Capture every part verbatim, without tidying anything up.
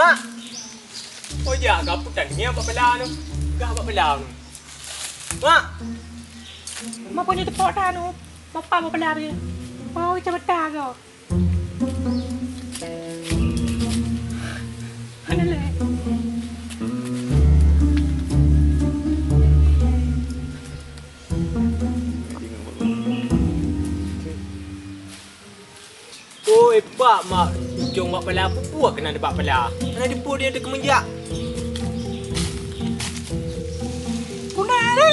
Mak! Oh, jak ka peue tan nyan bak pala nyoe. Gah bak pala nyoe. Mak! Mak, peue nyoe teupok that nyoe? Bapak bak pala nyoe. Oh, ceumeuta kah? Hana lé. Oi, Pak, mak, ujong bak pala, peue-peue keunan bak pala. Hana jipeu dia teukeumeuyak. Puna ni?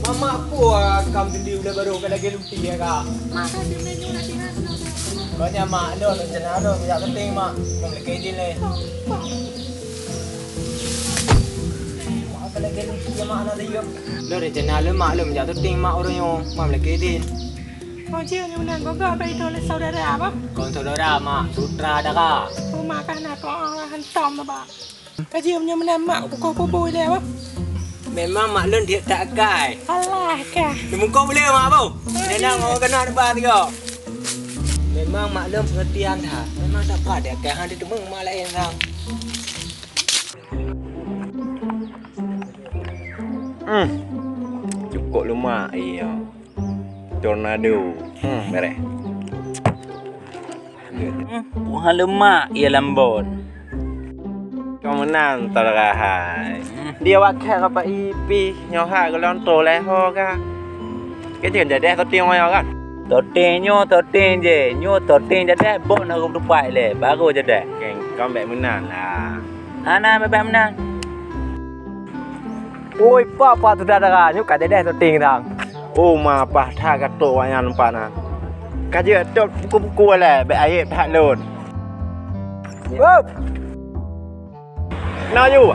Mamak, peue kam teudi ulèe barô ka lagèe luti ya, Kak? Mak, ka jeuem lé nyoe na tinggai. Banyak, Mak, lôn rencana lôn jak syuting, Mak. Lôn lakèe idin lé. Mak, ka lagèe luti ya, Mak, na tiep. Lôn rencana lôn, Mak, lôn jak syuting, Mak, uroe nyoe. Mak, lakèe idin. Oh, jeuet nyoe meunan, gogoh bak idong lé saudara, bah? Kon saudara, Mak, sutradara. Oh, Mak, ka na keuh, ah, hantom, bah. Ka jeuet nyoe meunan, Mak, bukon kubui lé, bah? Memang mak lôn diet that akai. Alah, kah. Di muka boleh, Mak, bah? Aduh. Dia nak ngau kena debat dia. Memang mak lôn perhatian that. Memang tak apa dia, kah, hana teumeng mak laén sang. Hmm. Cukup lemak, iya. Tornado. Hmm, beres. Hmm, Tuhan lemak, iya lambon. Kau meunan, Saudara hai. Hmm. Dia wakil apa ipih, nyoha gelonto leho ka. Kecil jadi syuting wayang kan? Syuting nyoe, syuting je. Nyoe syuting jadi, bon harus tupai le, baru jadi. Keng, kau bek meunan lah. Hana bek meunan. Oi, papa tu dara nyoe ka dedeh syuting dang. Oh, ma pah that ka tok wayang lumpat na. Ka jeuet top pukul-pukul lé, bèk aib that lôn. Hop! Na yue.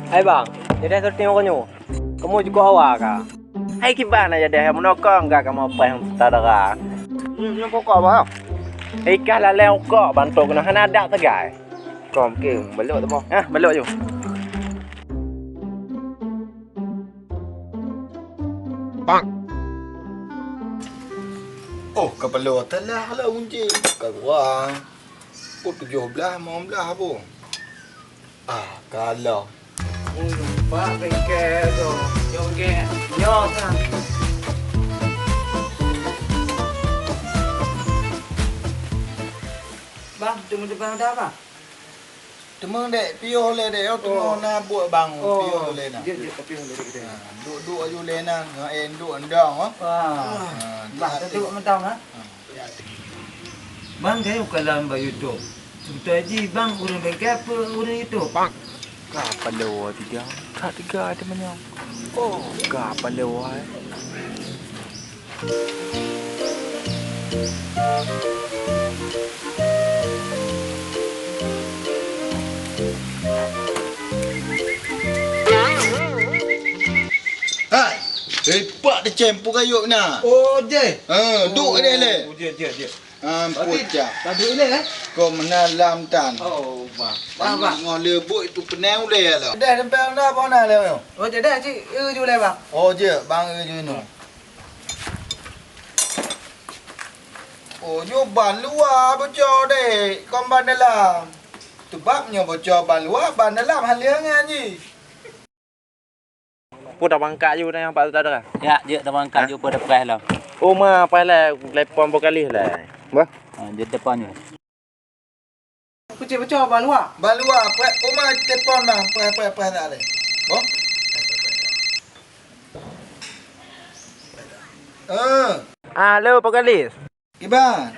Hai bang, dedeh syuting uroe nyoe. Kamoe jukuk awai ka. Hai kiban aja deh, meunokong ka kamoe paih saudara. Nyoe pokok bah. Hai kah laleng ukok bantok keunoe hana adak tegai. Kom ke balok teuma. Ah, balok ju. Bang. Oh, kapalo telah lah unji. Ka gua. Pukul tujoh blah, lima blah apa? Ah, kalah. Pak bengkel tu. Nyoe bengkel. Nyoe kan. Bang, tu meudebang ada apa? Teuma dek, piôh lé dek, oh, teuma na buet bang, oh, piôh lé na. Jeuet, jeuet, piôh lé dek. Ha, duk-duk aju lé na, ngon endok endang, oh. Wah. Ha, bah, hati-hati. Teuma mentang, ha? Ha. Bang, kayu kalam bak YouTube. Sebetul ji bang ureueng bengkel apa ureueng YouTube? Bang. Ka paloe tiga. Ka tiga ada manyang. Oh, ka paloe. Hai, eh, pak teucempu kayup na. Oh, je. Ha, duk deh le. Oh, je, je, je. Ampun, berarti cah. Dah duit ilèe, eh? Kau meunan lam tan. Oh, bah. Bah, bah. Ngoh leubuk itu penang ulèe lah. Dah sampai mana, apa na lewat? Oh, jadi cik, eh, ju lewat. Oh, je, bang, eh, ju nu. Oh, nyoe ban luwa bocor deh, kon ban dalam. Sebab nyoe bocor ban luwa, ban dalam hana lé nyan jih. Peue tabangkat ju nyan Pak Sutradara? Ya, jeuet tabangkat ju peue dapreh lom. Oh, ma, pai lé, telepon boh kalih lé. Bah. Ha, jeuet telepon ju. Kucing pecah ban luwa. Ban luwa, preh, oh, ma, telepon bang, preh, preh, preh dak lé. Boh. Eh. Halo, Pak Galis. Kiban?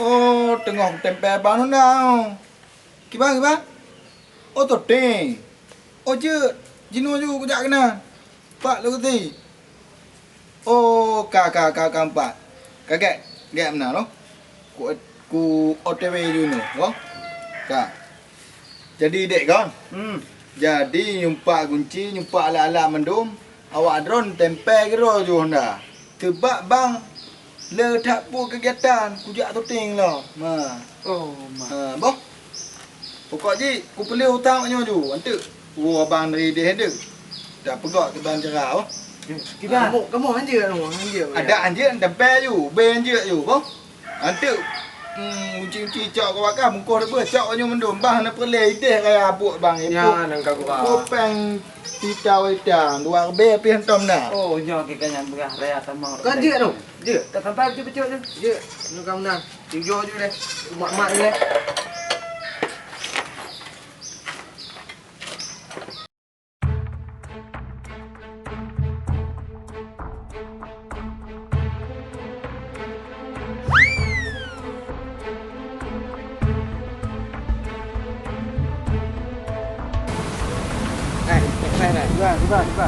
Oh, teungoh kutempel ban honda. Kiban, kiban? Oh, toting. Oh, jeuet. Jinoe ju kujak keunan. Pak lokasi. Oh, ka, ka, ka, ka empat. Ka gèt, gèt meunan loh. Ku, ku O T W ju nyoe, oh. Ka. Jadi dek kon? Hmm. Jadi nyumpak gunci, nyumpak alat-alat mandum, awak droen tempel keudroe ju honda. Teubak bang le that peue keugiatan kujak syuting lom. Ma. Oh, ma. Ha, boh. Pokok jih kupeuleueh utang nyoe ju, anteuk. Woe abang dari deh anteuk. Dak peugok keu bang cara, oh. Kiban. Kamoe, kamoe hanjeuet, kamoe hanjeuet. Ada hanjeuet, teubai ju, ubé hanjeuet ju, boh. Anteuk, hmm, uci-uci cok keu wakah, bungkôh leubeh cok nyoe mandum, bah na peureulèe ideh kaya buet bang, ya, ipuk. Nang ka gura. Kupeng ita-ita, dua ribèe pih hantom na. Oh, nyoe keu kanyang beurah raya tamong. Kan jeuet tu? Jeuet. Tak sampai bacut-bacut tu. Jeuet, nyoe ka meunan. Tijoe ju deh. Mat-mat ju deh. Eh, eh, eh, eh, dua, dua, dua.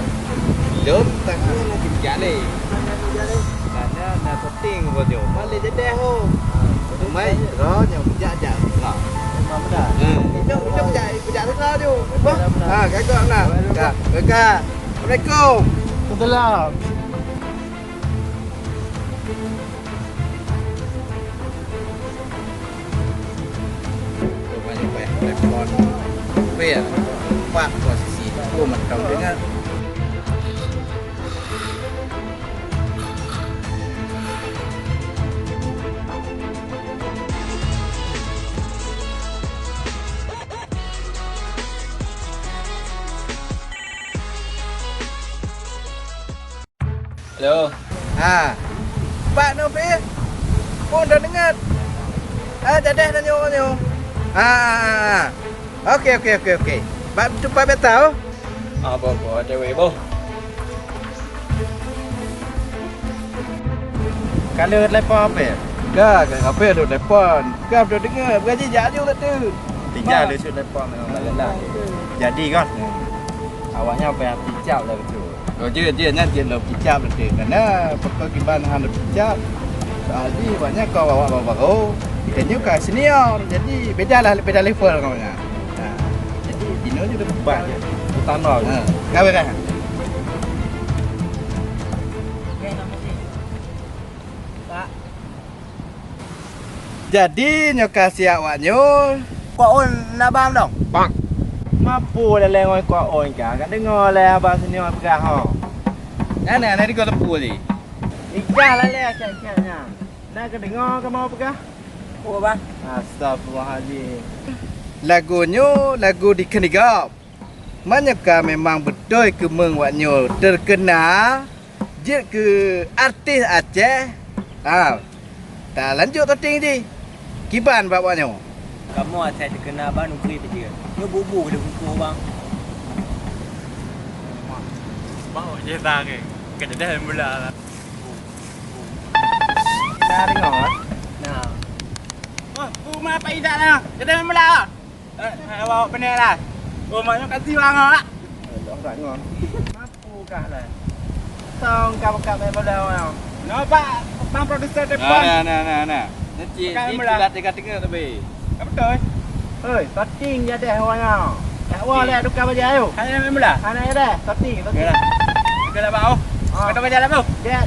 Lom, tangan lagi bijak lé. Tangan bijak lé. Karena na syuting ko jo. Balik jadi ho. Mai, ro nyang bijak jak. Memang benar. Ha, itu, itu bijak, bijak dengar tu. Bah, ha, kagak nah. Dah, kagak. Assalamualaikum. Waalaikumsalam. Rupanya payah telepon. Tapi ya, empat posisi. Oh, mantap dengar. Halo. Ha. Pak Novi. Pun dah dengar. Ha, jadeh tanyoe, tanyoe. Ha, ha, ha. Oke, oke, oke, oke. Bak tupat beta, oh. Ah, boh, boh, cewek, boh. Ka lheueh telepon apa? Ka, ka, apa lheueh telepon? Ka, beudôh deungoe, beugaji jak aju ka tu. Tinggal lheueh telepon dengan Mbak Lala. Jadi kan? Awaknya apa yang picap lah betul. Oh, jeuet, jeuet, nyan jeuet lom picap beutôi. Karena pokok kiban hana picap. Soal jih awaknyan ka awak baru-baru. Kita nyoe ka senior. Jadi, beda lah, beda level ngon awaknyan. Ha. Jadi, jinoe je dah berubah je. Utama. Ha. Gawe dah. Pak. Jadi, nyoe ka siap awak nyoe. Kuah on na bang dong? Bang. Mapu laleng ngon kuah on ka. Ka deungoe lé abang senior peugah ho. Nyan, nyan, nyan, nyan, teupeu lé. Ikah laleng cak-cak nyan. Na ka deungoe kamoe peugah? Oh, bang. Astagfirullahalazim. Lagu nyoe, lagu di Keuneugap. Meunyoe ka memang beutôi keumeung awak nyoe terkena, jeuet keu artis Aceh. Ha, talanjut syuting jih. Kiban bak awak nyoe. Kamoe asai terkena bang, nukri pih jeuet. Nyoe bubu keu bungkôh bang. Bang, awak jih tak ke? Kena dah mula lah. Nah, tengok, ah. Nah. Oh, bu, ma apa indak lah? Kena mula lah. Eh, eh, awak peuneh lah. Oh, mak nyoe kasi bang awak. Eh, dong kat ngon. Mampu kah lah. Tong kap-kap eh bola awak. Nampak bang produser depan. Nah, nah, nah, nah, nah. Nanti, pakai ni bola. Kilat tengah-tengah tapi. Tak betul. Hei, syuting je deh awak nyoe. Tak wah leh tukar baju ayo. Hanya main bola. Hana ya deh, syuting, syuting. Okey lah. Okey lah, bang. Oh. Kata baju lah, bang. Jet.